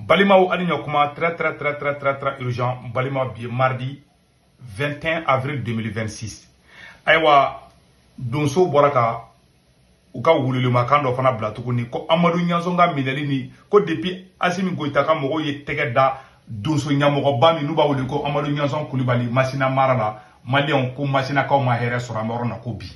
Balimaw ani ɲɔkuma, très très très très très très urgent. Balima, bi mardi 21 avril 2026. Ayiwa, donso bɔra ka u ka wulilimakan dɔ fana bila tuguni ko Amadu Ɲanzɔn ka minɛli ni ko depuis Asimi Goyita ka mɔgɔw ye tɛgɛ da donso ɲɛmɔgɔba min n'u b'a wele ko Amadu Ɲanzɔn Kulibali Masina mara la, maliyɛnw ko Masinakaw ma hɛrɛ sɔrɔ. An bɛ yɔrɔ na ko bi,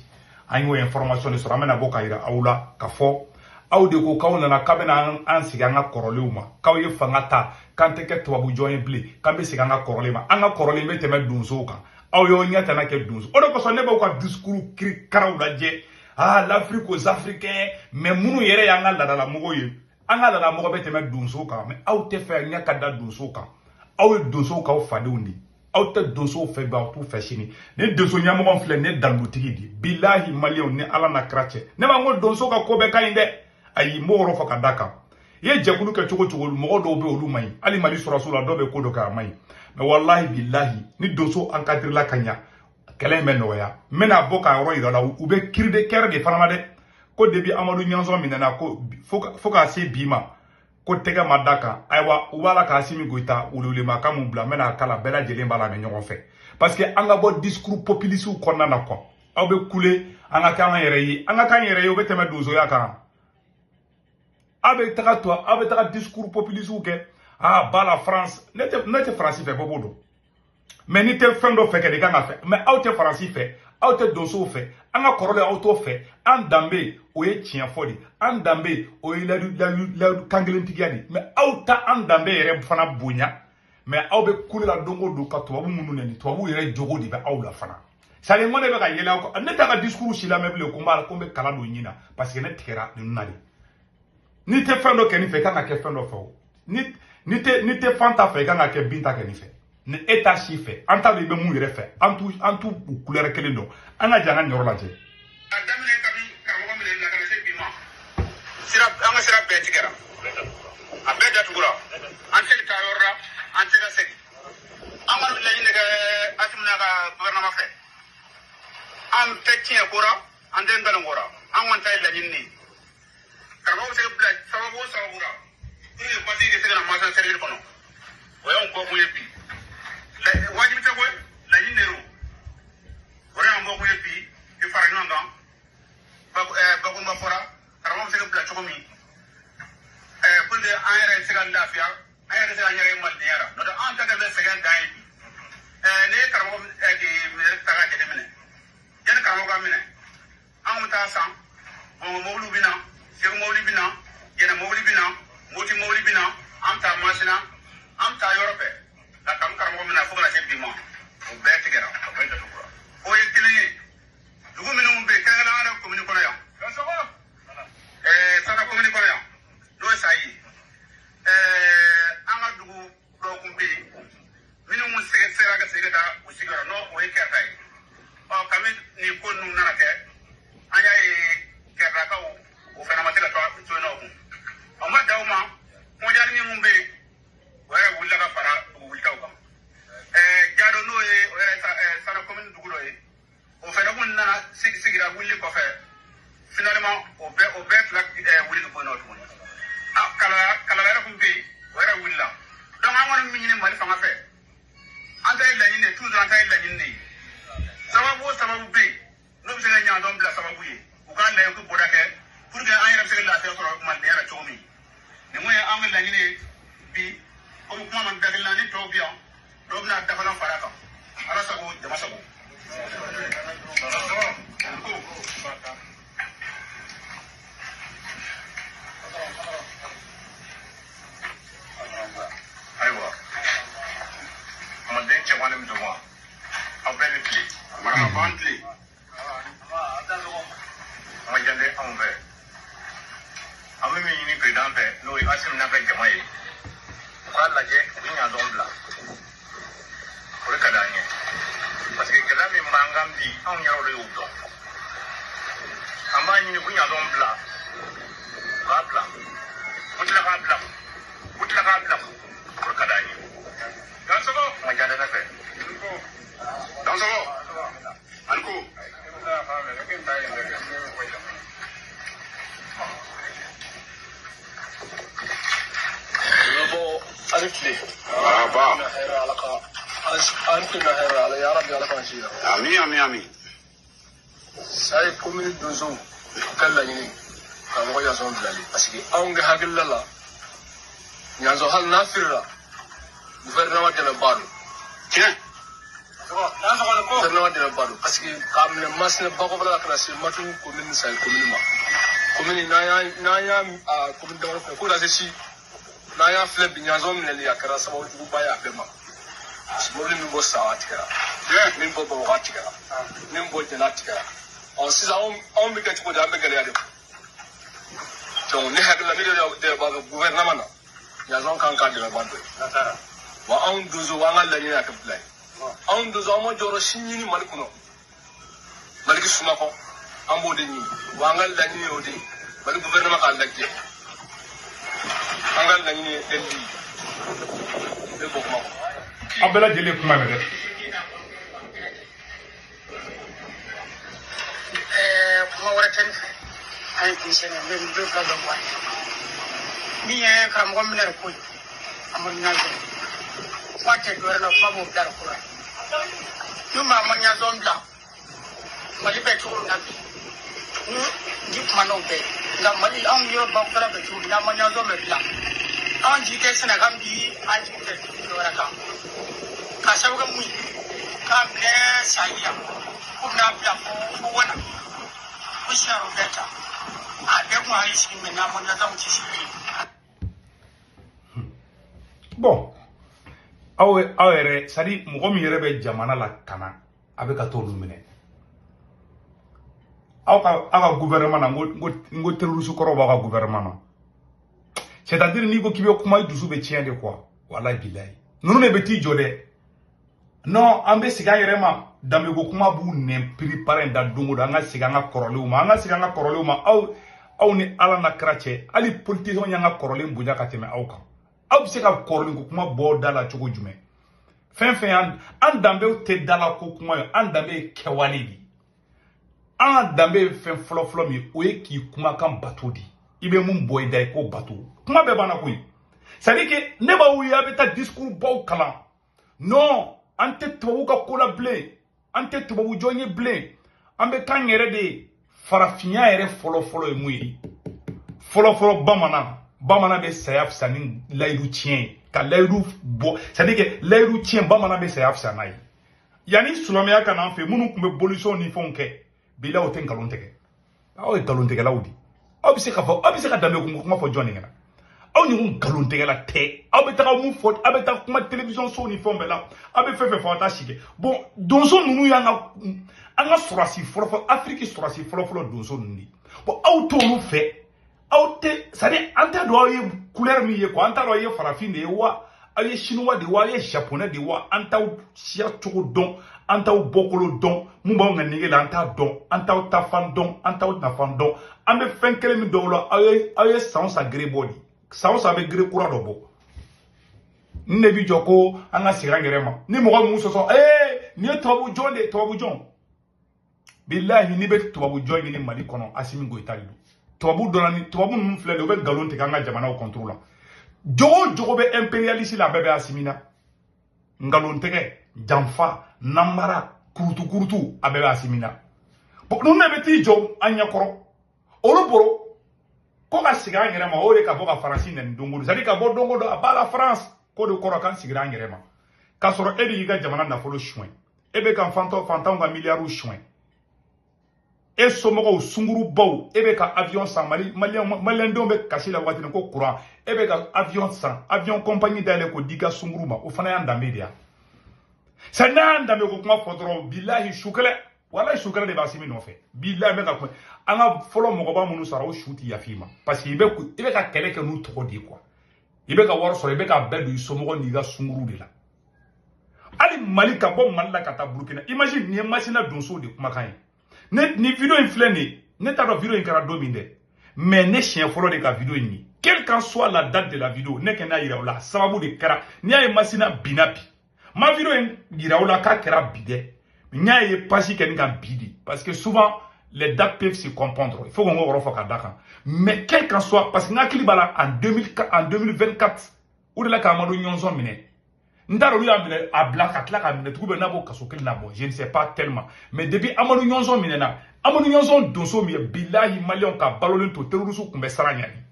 an y'o information de sɔrɔ. An bɛna bɔ ka yira aw la ka fɔ aw de ko k'aw nana k'a bɛna an sigi an ka kɔrɔlenw ma, k'aw ye fanga ta k'an tɛ kɛ tubabu jɔn ye bilen, k'an bɛ segin an ka kɔrɔlen ma. An ka kɔrɔlen bɛ tɛmɛ donsow kan, aw y'aw ɲɛ tana kɛ donso. O de kosɔn ne b'aw ka discours kirikaraw lajɛ. Ah, l'Afrique aux Africains, mais minnu yɛrɛ y'an ka laadalamɔgɔw ye, an ka laadalamɔgɔ bɛ tɛmɛ donsow kan, mais aw tɛ fɛ ɲɛ ka da donsow kan. Aw ye donsow k'aw fadenw de, aw tɛ donsow fɛ bi, aw t'u fɛ sini. Ni donso ɲɛmɔgɔ filɛ, ne dalilutigi de bilahi. Maliyɛnw ni Ala na kira cɛ, ne b'an ko donso ka ko bɛɛ ka ɲi dɛ. Ayi, n b'o yɔrɔ fɔ ka da kan. I ye jɛkulu kɛ cogo cogo, mɔgɔ dɔw bɛ olu man ɲi. Hali Mali sɔrɔsiw la, dɔw bɛ ko dɔ kɛ a man ɲi, mais walahi bilahi, ni donso encadré la ka ɲa, kɛlɛ in bɛ nɔgɔya. N bɛna bɔ ka yɔrɔ yira la, u bɛ cri de cœur de fana na dɛ, ko depuis Amadu Ɲanzɔn minɛna ko fo k'a se bi ma, ko tɛgɛ ma da kan. Ayiwa, u b'a la ka Asimi Goyita welewelemakan mun bila, n bɛna kala bɛɛ lajɛlen b'a lamɛn ɲɔgɔn fɛ, parce que an ka bɔ discours populiste kɔnɔna na quoi. Aw bɛ kule an ka kɛ an yɛrɛ ye, an ka k'an yɛrɛ ye, o bɛ tɛmɛ donsoya kan. Aw bɛ taga to, aw bɛ taga discours populiste kɛ. Ah, ba la France, ne tɛ Faransi fɛ, bɛɛ b'o dɔn, mais n'i tɛ fɛn dɔ fɛ kɛ de, kan ka fɛ. Mais aw tɛ Faransi fɛ, aw tɛ donsow fɛ, an ka kɔrɔlen aw t'o fɛ. An danbe o ye tiɲɛ fɔ de, an danbe o ye layidu kankelentigiya de, mais aw ta an danbe yɛrɛ fana bonya. Mais aw bɛ kule la don o don ka tubabu minnu nɛni, tubabu yɛrɛ jogo de bɛ aw la fana. C'est à dire, n ko ne bɛ ka yɛlɛ aw kan, ne t'a ka discours si lamɛn bilen, ko n b'a la ko n bɛ kala don ɲin na, parce que ne tigɛra ninnu na de. N'i tɛ fɛn dɔ kɛ nin fɛ, i kan ka kɛ fɛn dɔ fɛ o. Ni tɛ fan ta fɛ, i kan ka kɛ bin ta kɛ nin fɛ. Ni e t'a si fɛ, an t'a dɔn i bɛ mun yɛrɛ fɛ. An t'u u couleur kelen dɔn. An ka jɛ an ka nin yɔrɔ lajɛ. A daminɛ kabi karamɔgɔ minɛ la ka na se bi ma, sira, an ka sira bɛɛ tigɛra, a bɛɛ datugura. An tɛ taa yɔrɔ la, an tɛ ka segin. An kɔni bɛ laɲini kɛ Asimi n'a ka gouvernement fɛ. An tɛ tiɲɛ ko ra, an tɛ nkalon ko ra, an kɔni ta ye laɲini de ye. Karamɔgɔ bɛ se ka bila sababu o sababu la pour que basigi ka se ka na Masina cercle kɔnɔ, o y'anw bɔkun ye bi. Wajibi tɛ koyi, laɲini de don. O de y'an bɔkun ye bi, i fara ɲɔgɔn kan. Bakurunba fɔra, karamɔgɔ bɛ se ka bila cogo min pour que an yɛrɛ bɛ se ka lafiya, an yɛrɛ bɛ se k'an yɛrɛ ye malidenya la. N'o tɛ, an ta kɛ bɛ sɛgɛn dan ye bi. Ne ye karamɔgɔ minɛ ta k'a jateminɛ, yanni karamɔgɔ ka minɛ, an kun bɛ taa san Bamakɔ mɔbiliw bɛ na, Segu mɔbili bɛ na, Jɛnɛ mɔbili bɛ na, Moti mɔbili bɛ na, an bɛ taa Masina, an bɛ taa yɔrɔ bɛɛ. Nka kabi karamɔgɔ minɛ fo ka na se bi ma, o bɛɛ tigɛra, o bɛɛ datugura. O ye kelen ye. Dugu minnu bɛ yen, kɛrɛnkɛrɛnnenya la yɛrɛ komini kɔnɔ yan, Sana komini kɔnɔ yan, n'o ye Sayi ye, an ka dugu dɔw kun bɛ yen minnu kun sera ka segin ka taa u sigiyɔrɔ, n'o o ye Kɛrɛda ye. Ɔ, kabi nin ko ninnu nana kɛ, an y'a ye Kɛrɛdakaw o fana ma se ka to yen nɔ kun. O ma dan o ma, kɔnjali min bɛ yen, o yɛrɛ wulila ka fara dugu wulitaw kan. Jado, n'o ye o yɛrɛ Sana komini dugu dɔ ye, o fana kun nana sigira wulili kɔfɛ. Finalement, o bɛɛ tila wuli ka bɔ yen nɔ tuguni. Kalala yɛrɛ kun bɛ yen, o yɛrɛ wulila. Donc an kɔni min ɲini Mali fanga fɛ, an ta ye laɲini de ye, toujours an ta ye laɲini de ye. Sababu o sababu bɛ yen n'o bɛ se ka ɲɔgɔn bila sababu ye, u k'a lajɛ k'u bɔda kɛ pour que an yɛrɛ bɛ se ka lafiya sɔrɔ malidenya la cogo min. Nin kun ye an ka laɲini ye bi. Komi kuma ma da kelen na ni tɔw bɛ yan, dɔw bɛna dafalan fara a kan. Ala sago, jama sago. Ayiwa, manden cɛman ni musoman, aw bɛɛ ni tile. Marakaban tile. Ma jan tɛ anw fɛ. An bɛ min ɲini président fɛ, n'o ye Asimi n'a ka jama ye, u k'a lajɛ u bɛ ɲadɔn bila, o de ka d'an ye, parce que gɛlɛya min b'an kan bi, anw yɛrɛw de y'o dɔn. An b'a ɲini u ɲadɔn bila, u k'a bila, u tila k'a bila, u tila k'a bila, o de ka d'an ye. Dansɔgɔ. Ma jan tɛ ne fɛ. Dansɔgɔ. Ani ko. N bɛ bɔ. Ali tile. Marhaba. Na hɛrɛ Ala ka an tɛ na hɛrɛ Ala ya Rabbi Ala k'an si la. Ami ami ami. Sayi commune donsow ka laɲini karamɔgɔ Ɲanzɔn bilali parce que anw ka hakilila la Ɲanzɔn hali n'a feerela gouvernement dɛmɛbaa don. Tiɲɛ. Gouvernement dɛmɛbaa don parce que k'a minɛ Masina Bakɔbala la ka na se Matugu commune ni Sayi commune ma. Commune n'an y'a a commune damadɔ filɛ ko ka se si n'an y'a filɛ bi Ɲanzɔn minɛli a kɛra sababu juguba ye a bɛɛ ma. Mobili min bɔ Sawa tigɛra, min bɔ Bamakɔ tigɛra, min bɔ Jɛna tigɛra. Ɔ sisan anw bɛ kɛ cogo di, an bɛ gɛlɛya de. Donc ne hakili la ne de b'a fɛ gouvernement na Ɲanzɔn kan k'a dɛmɛba dɔ ye. Wa anw donso an ka laɲini y'a kɛ bila ye. Anw donso an ma jɔyɔrɔ si ɲini Mali kɔnɔ. Maliki Sumakɔ an b'o de ɲini. Wa an ka laɲini y'o de ye. Mali gouvernement k'a lajɛ. An ka laɲini ye delili ye. Ne bɔ kuma kɔnɔ. Aw bɛɛ lajɛlen kuma mɛn dɛ. Kuma wɛrɛ tɛ ne fɛ. An ye kunsɛn n bɛ n bɛ fila bɛɛ bɔ a ye. Min ye karamɔgɔ minɛ ko ye, Amadu Ɲanzɔn. Kuma tɛ dɔwɛrɛ la, kuma b'o bila ko la. N'u ma Amadu Ɲanzɔn bila, Mali bɛ cogo min na bi, ni ji kuma n'o bɛɛ ye. Nka Mali anw yɔrɔ bakɔfɛla bɛ cogo min na, Amadu Ɲanzɔn bɛ bila. Anw jigi tɛ sɛnɛ kan bi, an jigi tɛ dɔwɛrɛ kan. K'a sababu kɛ mun ye, k'a minɛ Sayi yan, k'u bɛna bila fo Wana. Ko siyɔrɔ bɛɛ ta. A bɛɛ kun hakili sigi mɛ n'Amadu Ɲanzɔn tɛ sigi. Bon, aw yɛrɛ c'est à dire mɔgɔ min yɛrɛ bɛ jamana la kana a bɛ ka t'olu minɛ. Aw ka gouvernement na n ko terroriste kɔrɔ b'aw ka gouvernement na. C'est à dire n'i ko k'i bɛ kuma i dusu bɛ tiɲɛ de quoi. Walahi bilahi. Ninnu de bɛ t'i jɔ dɛ. Non, an bɛ segin an yɛrɛ ma. Danbeko kuma b'u nɛn piripara in da don o don. An ka segin an ka kɔrɔlenw ma. An ka segin an ka kɔrɔlenw ma. Aw ni Ala na kira cɛ. Hali politiciens y'an ka kɔrɔlen bonya ka tɛmɛ aw kan. Aw bɛ se ka kɔrɔlen ko kuma bɔ da la cogo jumɛn? Fɛn fɛn an danbew tɛ da la ko kuma ye. An danbe ye kɛwale de ye. An ka danbe ye fɛn fɔlɔfɔlɔ min ye, o ye k'i kumakan bato de. I bɛ mun bɔ i da i k'o bato. Kuma bɛɛ banna koyi. C'est à dire que ne b'aw ye a bɛ taa discours baw kalan. Non, an tɛ tubabu ka ko la bilen. An tɛ tubabu jɔn ye bilen. An bɛ k'an yɛrɛ de ye. Farafinya yɛrɛ fɔlɔfɔlɔ ye mun ye? Fɔlɔfɔlɔ bamanan bɛ saya fisa ni layidu tiɲɛ ye. Ka layidu bɔ, c'est à dire que layidu tiɲɛ bamanan bɛ saya fisa n'a ye. Yanni silamɛya ka n'an fɛ minnu tun bɛ bolisɔn ni fɛnw kɛ, bilahi o tɛ nkalon tigɛ. Aw ye nkalontigɛlaw de. Aw bɛ se ka fɔ, aw bɛ se ka danbe kun kuma fɔ jɔn de ɲɛna? Aw ɲɔgɔn nkalontigɛla tɛ. Aw bɛ taga mun fɔ, aw bɛ taa kuma télévision so ni fɛnw bɛɛ la. Aw bɛ fɛn fɛn fɔ aw t'a si kɛ. Bon, donso ninnu y'an ka sɔrɔsi fɔlɔfɔlɔ, Afiriki sɔrɔsi fɔlɔfɔlɔ donso ninnu de. Bon, aw t'olu fɛ. Aw tɛ, c'est à dire an t'a dɔn aw ye couleur min ye quoi, an t'a dɔn aw ye farafin de ye wa, aw ye chinois de wa, aw ye japonais de wa, an t'aw siya cogo dɔn, an t'aw bɔkolo dɔn, mun b'anw ka nege la an t'a dɔn, an t'aw tafan dɔn, an t'aw nafan dɔn. An bɛ fɛn kelen min dɔn o la, aw ye san o san gere bɔ de. San o san bɛ gere kura dɔ bɔ. N de bi jɔ ko an ka segin an yɛrɛ ma. Ni mɔgɔ mun sɔsɔ, nin ye tubabu jɔn de ye, tubabu jɔn. Bilahi n'i bɛ tubabu jɔn ɲini Mali kɔnɔ, Asimi Goyita de don. Tubabu dɔnna ni tubabu ninnu filɛ nin ye, u bɛ nkalon tigɛ an ka jamanaw contre la. Jogo o jogo bɛ impérialiste la, a bɛɛ bɛ Asimi na. Nkalon tigɛ, janfa, namara, kurutu kurutu, a bɛɛ bɛ Asimi na. Bon, ninnu de bɛ t'i jɔ an ɲɛkɔrɔ. Olu bolo ko ka segin an yɛrɛ ma, o de ka bɔ ka Faransi nɛni don o don. C'est à dire ka bɔ don o don a b'a la France, k'o de kɔrɔ k'an sigira an yɛrɛ ma. K'a sɔrɔ e bɛ k'i ka jamana nafolo suɲɛ. E bɛ ka fantanw ka miliyariw suɲɛ. E somɔgɔw sungurubaw, e bɛ ka avion san, maliyɛndenw bɛ kasi la waati min ko courant, e bɛ ka avion san, avion compagnie dayɛlɛ k'o di i ka sunguru ma, o fana y'an danbe de ye. C'est n'a y'an danbe ko kuma fɔ dɔrɔn, bilahi su kɛlɛ, walahi su kɛlɛ de bɛ Asimi nɔfɛ. Bilahi n bɛ ka kuma, an ka fɔlɔ mɔgɔba minnu sara o su ti yafa i ma, parce que i bɛ ka kɛlɛ kɛ n'u tɔgɔ de ye quoi. I bɛ ka wari sɔrɔ, i bɛ ka bɛɛ don i somɔgɔw n'i ka sunguru de la. Hali Mali ka bɔ Mali la ka taa Burukina, imagine nin ye Masina donsow de kumakan ye. Ne ni vidéo in filɛ nin ye, ne t'a dɔn vidéo in kɛra don min dɛ, mais ne siɲɛ fɔlɔ de ka vidéo in ye. Quelle qu'en soit la date de la vidéo, ne kɛ n'a yira o la, sababu de kɛra. N'i y'a ye Masina binna bi, ma vidéo in yira o la k'a kɛra bi dɛ, n y'a ye page kɛ nin kan bi de, parce que souvent les dates peuvent se comprendre. Il faut qu'on yɔrɔ fɔ ka da kan. Mais quel qu'en soit, parce que n hakili b'a la en 2024 O de la ka Amadu Ɲɔnsɔn minɛ. N t'a dɔn olu y'a minɛ a bila ka tila k'a minɛ tugun bɛ n'a b'o kaso kelen na. Bon, je ne sais pas tellement, mais depuis Amadu Ɲɔnsɔn minɛna, Amadu Ɲɔnsɔn donso min ye, bilahi, maliyɛnw ka balolen to, terroriste tun bɛ sara ɲani.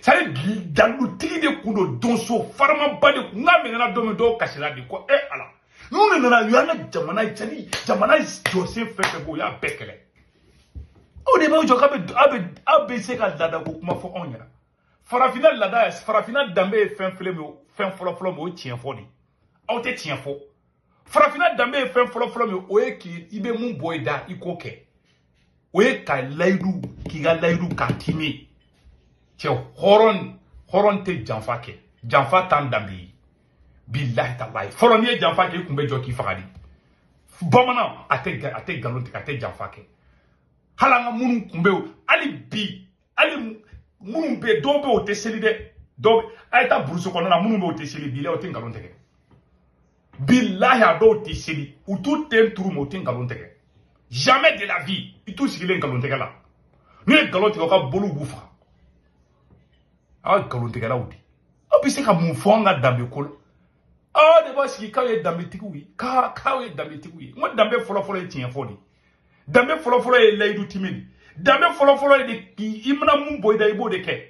C'est à dire, dalilutigi de kun don, donso farimaba de kun. N'a minɛna don min, dɔw kasira de ko e ala, n'u de nana, u y'an ka jamana cɛni, jamana jɔsen fɛn fɛn bɔ, u y'a bɛɛ kɛlɛ. Aw de b'aw jɔ k'a bɛ aw bɛ aw bɛ se ka laadako kuma fɔ anw ɲɛna. Farafinna laada, farafinna danbe ye fɛn filɛ min ye, fɛn fɔlɔ-fɔlɔ min, o ye tiɲɛ fɔ de. Aw tɛ tiɲɛ fɔ. Farafinna danbe ye fɛn fɔlɔ-fɔlɔ min, o ye k'i i bɛ mun bɔ i da, i k'o kɛ. O ye ka layidu, k'i ka layidu k'a tiimɛ. Cɛ hɔrɔn, hɔrɔn tɛ janfa kɛ. Janfa t'an danbe ye, bilahi talahi. Fɔlɔ, n'i ye janfa kɛ, i kun bɛ jɔ k'i faga de. Bamanan a tɛ nkalon tigɛ, a tɛ janfa kɛ. Hali an ka minnu kun bɛ yen, hali bi, hali minnu bɛ yen, dɔw bɛ yen, o tɛ seli dɛ. Dɔw a ye taa burusi kɔnɔna na, minnu bɛ yen, o tɛ seli. Bilahi, o tɛ nkalon tigɛ. Bilahi, a dɔw tɛ seli, u t'u ten turu, mais u tɛ nkalon tigɛ. Jamais de la vie i t'u sigilen nkalon tigɛ la. N'u ye nkalon tigɛ, u ka boliw b'u faga. Aw ye nkalontigɛlaw de. Aw bɛ se ka mun fɔ an ka danbe ko la? Aw de b'a sigi k'aw ye danbetigiw ye, k'aw ye danbetigiw ye. N ko danbe fɔlɔfɔlɔ ye tiɲɛ fɔ de. Danbe fɔlɔfɔlɔ ye layidu timi de. Danbe fɔlɔfɔlɔ ye de k'i i mana mun bɔ i da, i b'o de kɛ.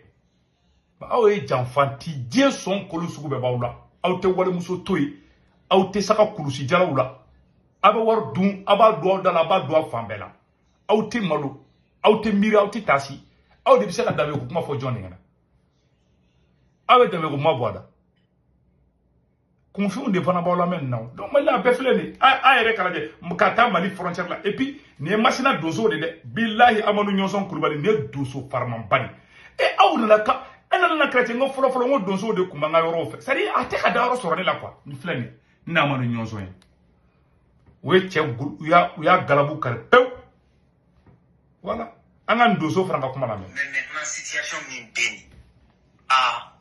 Aw ye janfanti, diɲɛ sɔn kolo sugu bɛɛ b'aw la. Aw tɛ walimuso to yen, aw tɛ saga kulusi jalaw la. Aw bɛ wari dun, aw b'a don aw da la, aw b'a don aw fan bɛɛ la. Aw tɛ malo, aw tɛ miiri, aw tɛ taasi. Aw de bɛ se ka danbe ko kuma fɔ jɔn de ɲɛna? Aw bɛ danbe ko kuma bɔ a da. Kunfinw de fana b'aw lamɛn nin na o. Donc Mali a bɛɛ filɛ nin ye, a yɛrɛ k'a lajɛ ka taa Mali frontière la. Et puis nin ye Masina donso de dɛ. Bilahi, Amadu Ɲɔnsɔn Kulubali, nin ye donso farimanba de e. Aw nana ka e nana chrétien. N ko fɔlɔ fɔlɔ, n ko donsow de tun b'an ka yɔrɔw fɛ. C'est à dire, a tɛ ka da yɔrɔ sɔrɔ ne la quoi. Nin filɛ nin ye, ni Amadu Ɲɔnsɔn ye, u ye cɛ u y'a galabu kari pewu. Voilà, an ka nin donso fana ka kuma lamɛn. Mais maintenant, situation min bɛ nin, aa,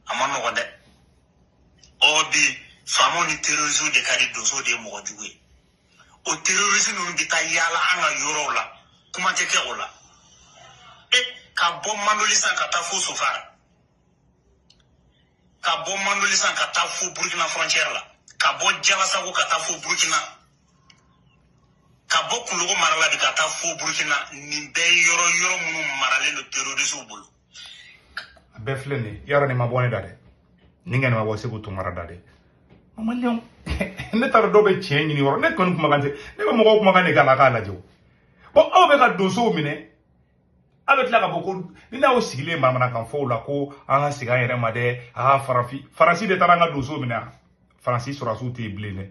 a ma nɔgɔn dɛ. Ɔ bi, faamaw ni terroristes de ka di, donsow de ye mɔgɔ jugu ye. O terroriste ninnu bɛ taa yaala an ka yɔrɔw la, kuma tɛ kɛ o la. E ka bɔ Mandoli san ka taa fo Sofara, ka bɔ Mandoli san ka taa fo Burukina frontière la, ka bɔ Jalasago ka taa fo Burukina, ka bɔ Kulukoro mara la bi ka taa fo Burukina, nin bɛɛ ye yɔrɔ yɔrɔ minnu maralen don terroristew bolo. A bɛɛ filɛ nin ye. Yarɔ, nin ma bɔ ne da dɛ. Nin kɔni ma bɔ Segu Tunkara da dɛ. Maliyɛnw, ne t'a dɔn dɔw bɛ tiɲɛ ɲini yɔrɔ. Ne kɔni kumakan tɛ, ne bɛ mɔgɔw kumakan de k'a la k'a lajɛ. O bon, aw bɛ ka donsow minɛ, aw bɛ tila ka bɔ ko ni n'aw sigilen manamanakan fɔw la ko an ka segin an yɛrɛ ma dɛ. Aa, farafin, Faransi de taara an ka donsow minɛ. Faransi sɔrɔdasiw tɛ yen bilen dɛ.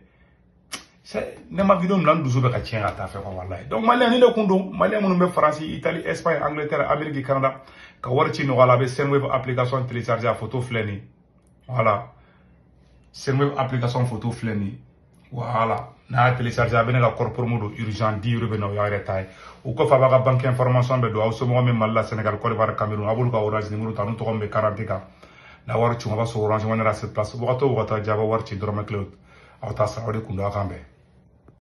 Ne ma vidéo bila, n dusu bɛ ka tiɲɛ ka taa fɛ quoi, walayi. Donc maliyɛn, ni de kun don, maliyɛn minnu bɛ Faransi, Italie, Espagne, Angleterre, Amérique, Canada, ka wari ci nɔgɔya la, a bɛ Sendwave application télécharger. A photo filɛ nin ye. Voilà, Sendwave application photo filɛ nin ye. Voilà, n'a y'a télécharger, a bɛ ne ka code promo don urgent 10 euros bɛ na, o y'a yɛrɛ ta ye. O kɔfɛ, a b'a ka banque information bɛ don. Aw somɔgɔ min Mali la, Sénégal, Côte d'Ivoire, Cameroun, a b'olu ka Orange numéro ta, n'u tɔgɔ min bɛ carte kan. Na wari ci, a b'a sɔrɔ Orange Money la sur place. Wagati o wagati, a bɛ wari ci, dɔrɔmɛ kelen aw t'a sara. O de kun don. A kan bɛn.